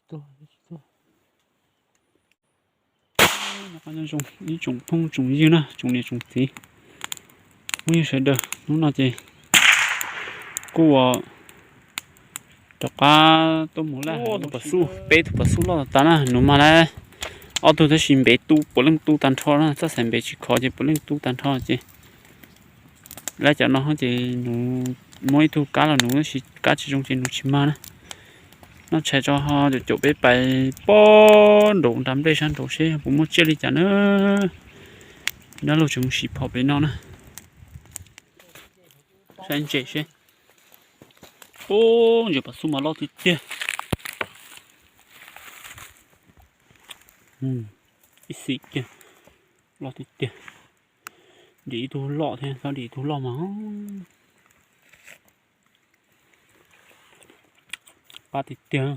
Tuaj, tuaj. Nyob zoo ib tsoom phooj tsoom ywg na, tsoom niam tsoom txiv, phooj ywg sawv daws, hnub no ces kuj ua rov qab tuaj mus laj tus pas xub, peb tus pas xub loj tas na, nws mas lawm ob tug tab sis npev tu puav leej tu tag nrho na, txoj xaim npev tsis khov ces puav leej tu tag nrho ces lawm cov no ces nws muab ib tug kab los nws tab sis kab tsis zoo ces nws tsis mag na. Noj tshais tso ho caum caum peb pais pog nraum nram nplej sab nraud seb puas muaj tsiaj li cas na. Dab laug tseem mus sim phom pem no na. Saib ntses seb. Ub, ntses pas xub mas loj tiag tiag. Ib xim kiag, loj tiag tiag. Dim ib tug loj thiab, txhob dim ib tug loj mas. Qab tiag tiag.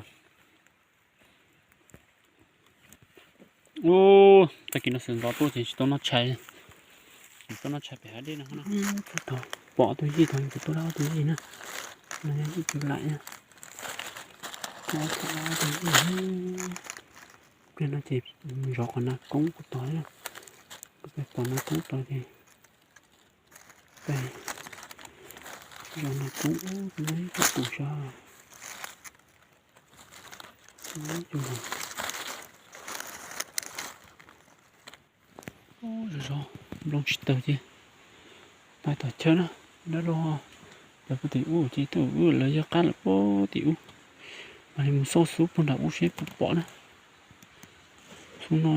Ub, tag kis no sawv ntxov tuaj ces tsis tau noj tshais, tsis tau noj tshais pem hav dej no. Pom ob tug yij tod, kuv tuaj dab ob tug yij na. No yog yij cov laim na. Ob tug yij. Pliag no ces zov qhov nas koob kuv tod, kuv pem pom nas koob tod ces pem zov nas koob ub, kuv muab ib tug pum sab. Zov zov, nplooj tsis tawg ces pais tom chaw na, dab laug. Lawv puag tim ub ces tuaj ub lawv yog qab lawm puag tim ub. Mam li mus xauj xub puag nram ub seb puas pom na. Xub no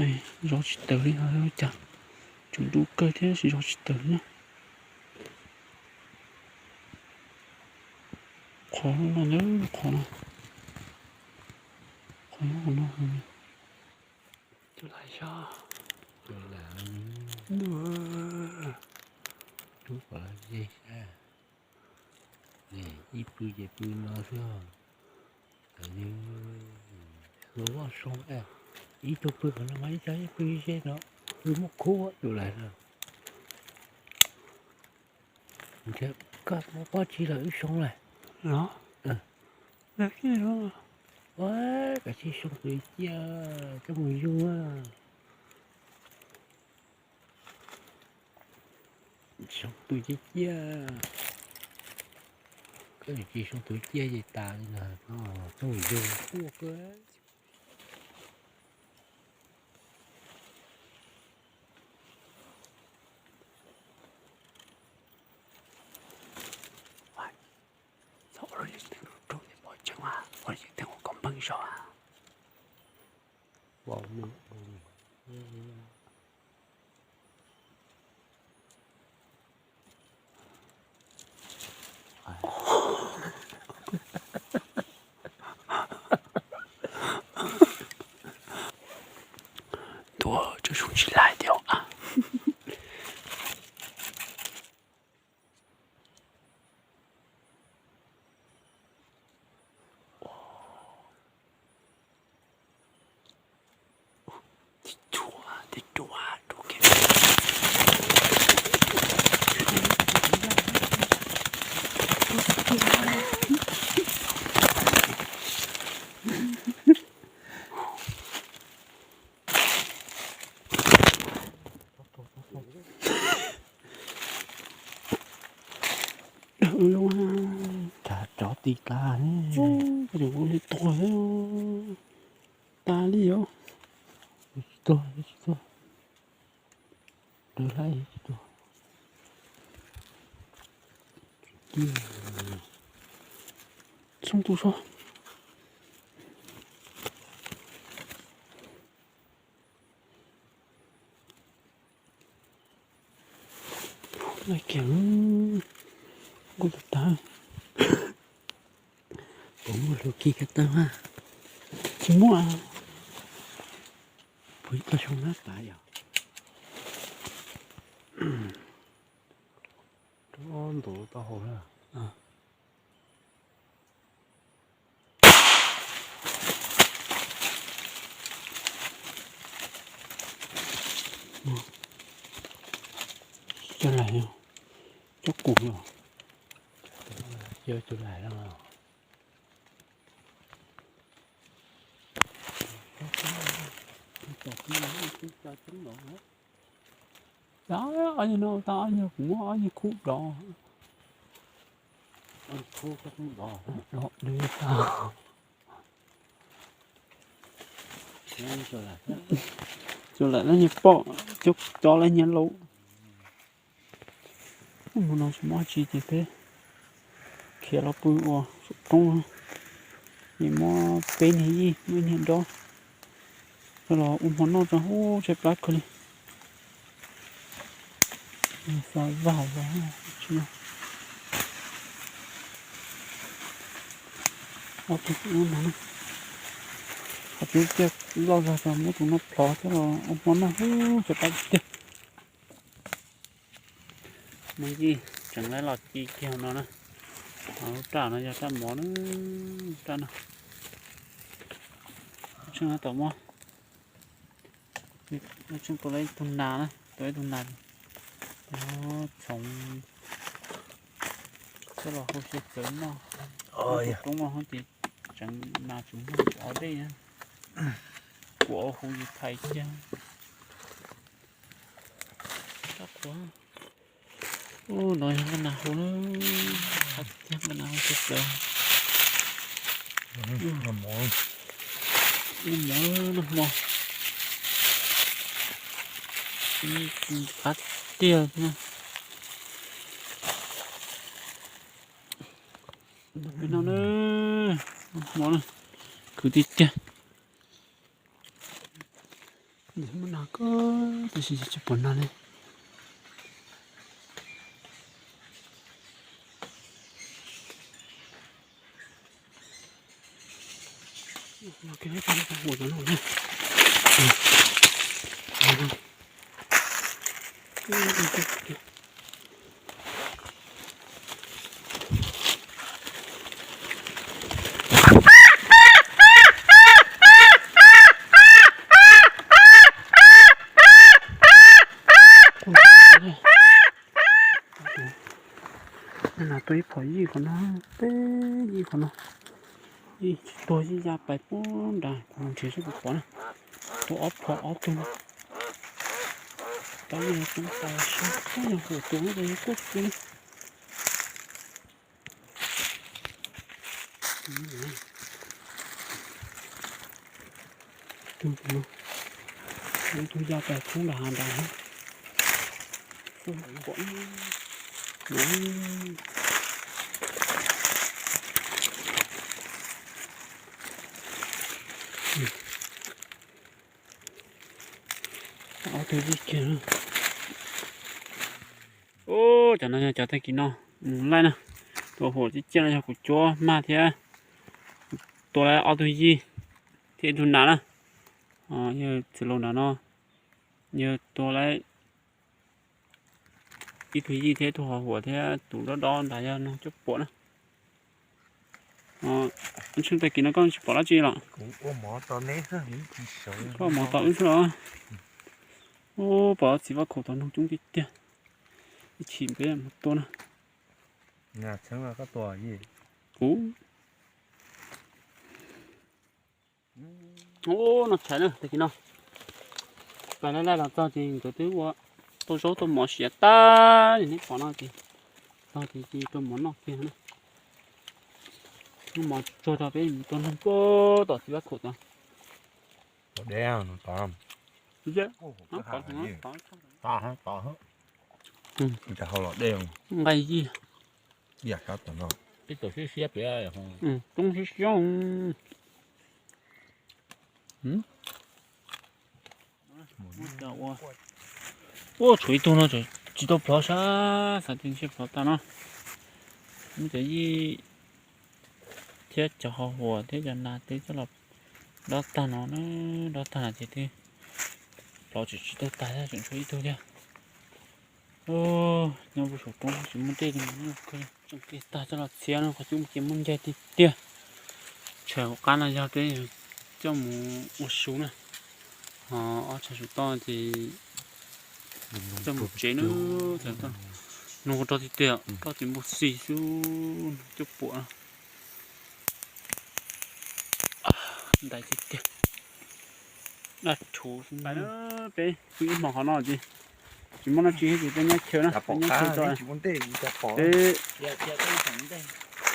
zov tsis tawg li ho cas, tseem du kawg thiab tab sis zov tsis tawg li na. Qhov no na, qhov no, qhov no. Tus lais xyov. Tus lais, tus lais, ib pw ces pw no xwb. Tus lais, tus lais, ib tug pw qhov no mas ib tug pw ze no, pw muaj khub tus lais no. Koj muab pob tsi los wb soo lawm. Kav tsij soo tus ciaj coj mus yug. Soo tus ciaj ciaj. Koj tsis soo tus ciaj ces tas li ntag, coj mus yug quaj kawg. Txhob ua rau yus teem rau rau ces pom tseeb mas ua rau yus teem ua kom npeeg zog. Tuaj tso zoo tsis laij thiab. Dawb lub, tsov tis tas ne, tus ua li tuag, tas li os. Tsis tuag, tsis tuag, dawb lub tsis tuag. Txhob tu so. Laj kiag, kuj tag tag. Puas muaj hlua kiag ko taw mas? Tsis muaj. Puas tau xyoo nab tas yom? Rau ntu taub hau na. Cov lais, cov qus no. Cov lais no. Tau ob yig no, tau ob yig, kuv muab ob yig khub dov. Dov deb tag. Tsuas lam lab nyias poj, cov lab nyias laus. Hmo no tsis muaj tsi ces peb khiav los pw ua saum roob. Ces muab peb niag yij, muaj ib niag dob, coj los ua hmo noj tso, ub tshaib plab kawg li. Xav vag los tsis, ob tug no, qhov tseem ciaj loj zog, muab tus no plhov coj los ua hmo noj, ub tshaib plab tiag. Muaj yij tseem lab los ci kiag no na. Lub raj no yog raj mov na, raj no. Tseem tom muab, tseem tua lawm ib tug nas na, tua ib tug nas, txhoov coj los hu xyaw txawv noj. Tus roob no ces tseem nas tsis muaj, tsis o dej, kuv hu yus thaiv kiag. Raj qhuav. Ub, no yog nqaij nas hu na, qab tiag, nqaij nas hu xyaw txawv. Noj mov, noj hmo, qab tiag. Peb no na, noj hmo na, khwv tiag tiag. Muaj nas kawg tab sis tsis pom nas li. Nas tua ib phom yij qhov no, peb yij qhov no, yij tsis tuag, yij ya pais puag nrad, kuv nrhiav saib puas pom na. Tua ob phom ob tug no. Tab yij no coob tas sab, yog huam tus no ces yog kuj tsis li. Tus no, tus ya pais thoob nram hav nrad. Ob tug yij kiag. Ub, cov no yog cov tag kis no laij na. Tus huam ciaj ciaj no yog kuv cuab mag thiab. Tua lawm ob tug yij thiab ib tug nas na. Yog txiv laus nram no, yog tua lawm ib tug yij thiab ib tug ho huam thiab tus dob dob nrad yog noog cuaj puam na. Tshee tag kis no koj tsis pom dab tsi los? Koj mov tau wb xwb los? Ub, pom txiv vaj khaum tau noog coob tiag tiag. Ib chim peb mus tua na. Kuv Ub, no tshais na, tag kis no pais laij laij los txog ces nkawd twb ua tau zaub tau mov siav tag li, neb pom no ces txog ces cia rau mov noj kiag na. Muab mov tsuag rau peb mus tua noog puag tom txiv vaj khaum tod. Nqaij yij, toob siab siab. Ua tshuav ib tug no tsis tau plhov sab, xav tias ntshe plhov tag no. Muab cov yij thiab cov ho huam thiab cov nas teb coj los dob tag no na, dob tag no ces twb plhov tsis tsis tau tag thiab, tseem tshuav ib tug thiab. Nyob rau saum roob tsis muaj dej li, tseem pliag tag coj los txhiab no, qhov cub ces muaj ncaig tiag tiag. Tshais hauv qab no yog peb coj mus ua su na, ho ob tshais saum toj ces coj mus tsev na. Noog roj tiag tiag, roj ces npau xis xwb, cuaj puam. Ntais tiag tiag. Dab rhuv xwb na. Peb pw ib hmos qhov no ces tsis muaj dab tsi ces peb nyob chaw na, peb nyob chaw tso.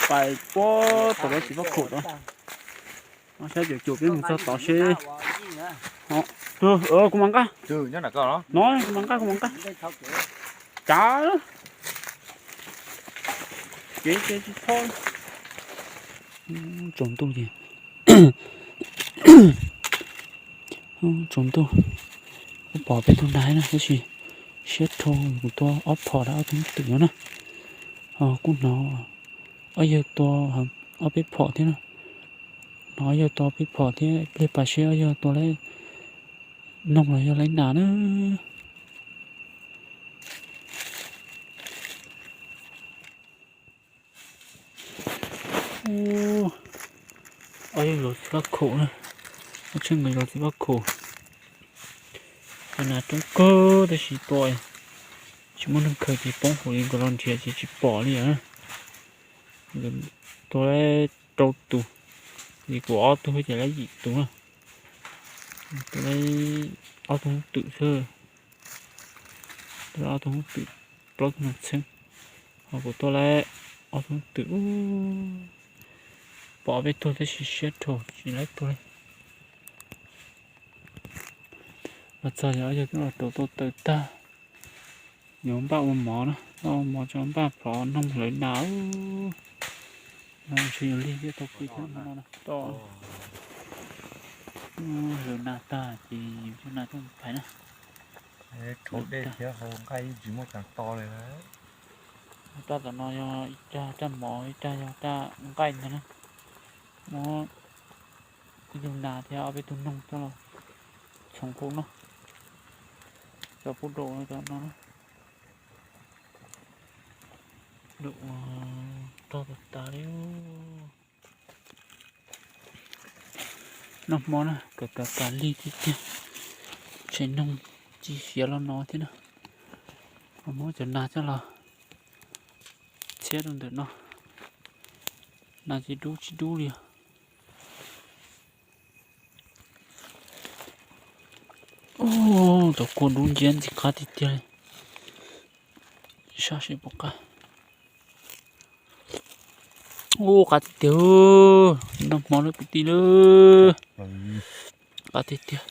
Peb puag tom lawv txiv faj khaum tod, saib cuam cuam peb mus txog tod seb. Kuv mam nqa, no kuv mam nqa, kuv mam nqa. Cav, kev ces tsis txhob. Tsaus ntuj ces, tsaus ntuj, kuv pom peb tug nas na tab sis siab dhau, kuv tua ob phom rau ob tug twm no na. Kuv hnov ob yawg tua ob peb phom thiab na. Hnov ob yawg tua ob peb phom thiab, ib pliag pam seb ob yawg tua lawv noog los yog lawv nas na. Ob yawg zov txiv faj khaum na, ob tug nkawd zov txiv faj khaum. Cov nas coob kawg tab sis tua tsis muaj neeg khaws ces poob hauv li, nkawd los nrhiav ces tsis pom li. Nkawd tua lawv rau tus, ces kuv ob tug ces lawv yim tus na. Tua lawv ob tug twm xwb, tua ob tug twm, plaub tug nas txheeb, ho kuv tua lawv ob tug twm. Pom peb tug tab sis siab dhau tsis lawv tug li. Los txog yog yog twb los rau tau tawm tag, yuav npaj ua mov na, npaj ua mov tso npaj phom noog lawv nas. Ntshe yog lig thiab tau pw thiab no, lawv nas tag ces yus coj nas tuaj phais na. Rhaub dej thiab hau nqaij yeej tsis muaj cas to li. Raj tom no yog ib raj, raj mov, ib raj yog raj nqaij ntag na. Muab ib tug nas thiab ob peb tug noog coj los txhoov hau noj, cov pub rau cov no na. Rog tas tas li. Noj hmo na, kawg kawg tas lig tiag tiag. Tseem noog tsis fiav los no thiab na. Muab cov nas coj los txhiab rau ntawm no. Nas tsis dub tsis dub li. Cov kua dub nciab ntxim qab tiag tiag li. Sab seb puas qab. Ub, qab tiag tiag, noj hmo lawm kwv tij lawm. Qab tiag tiag.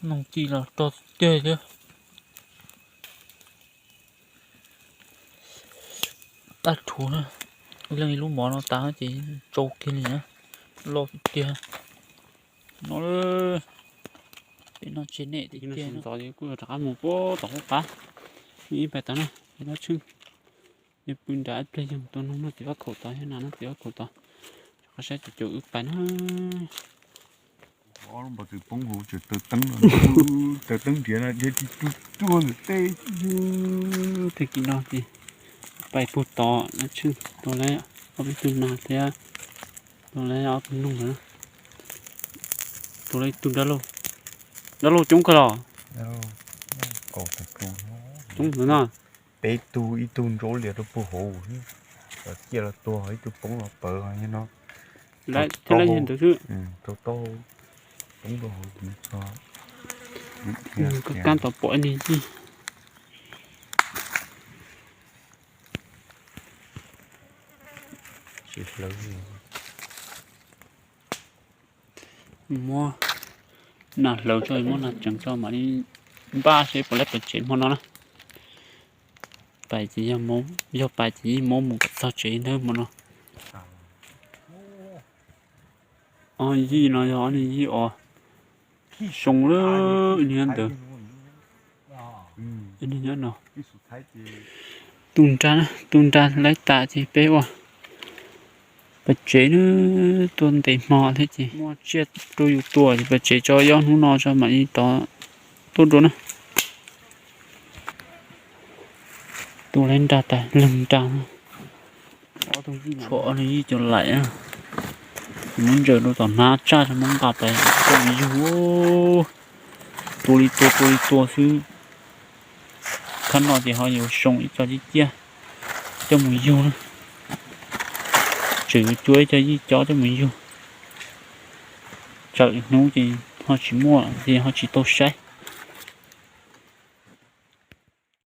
Noj ci los rog tiag thiab. Dab rhuv na, leej lub mov no tas ces tsau kiag li na, loj tiag tiag. No, peb noj tseg nej tiag tiag no. Kuj yuav rov qab mus puag tom qub qab, ib pais tod na, dab tsheej. Yog pw nrad ib pliag yog mus tua noog noj txiv faj khaum tod thiab nas noj txiv faj khaum tod. Rov qab saib cov caum wb pais na. Ob lub npos txwv poob hauv tseem taws teeb, taws teeb nrhiav no dhia tsis tsuag tsuag ntawm teb. Tag kis no ces pais puag tod na, tsheej tua lawv ob peb tug nas thiab tua lawv ob tug noog na. Tua lawv ib tug dab laug, dab laug coob kawg los. Coob heev na. Peb tug ib tug ntsaub lias rau puag hauv, cov ciaj los tuag, ib tug poob los pawv no. Lawv thiaj li ntawd xwb. Rau taub hau poob rau hauv tso. Kab tom pom ib niag yij. Muab nas hlawv tso, muab nas tseev tso mam li npaj seb puas lab pem tsev hmo no na. Pais ces yog pais ces yeej muab mus kom txog tsev ntag hmo no. Ob yij no yog ob niag yij os, zoo lawm, ib niag ntawd, ib niag nyob no. Tu nra, tu nra laib tas ces peb ua pem tsev na, tuaj ntev hmo thiab ces muaj tsiaj rau yus tua ces pem tsev tso, ib ob hnub no tso mam li rov tuaj dua na. Tu laib nra tas leeg nra, tshuav ob niag yij cov laim na. Muab ntsaws rau tom hnab tsaj, muab nqa pais coj mus yug. Tua li tua tua li tua xwb. Khab no ces ho yuav soo ib co ciaj ciaj coj mus yug na. Tseem yuav cua ib co yij cob coj mus yug. Tsawm hnub ces ho tsis muaj ces ho tsis tau saib.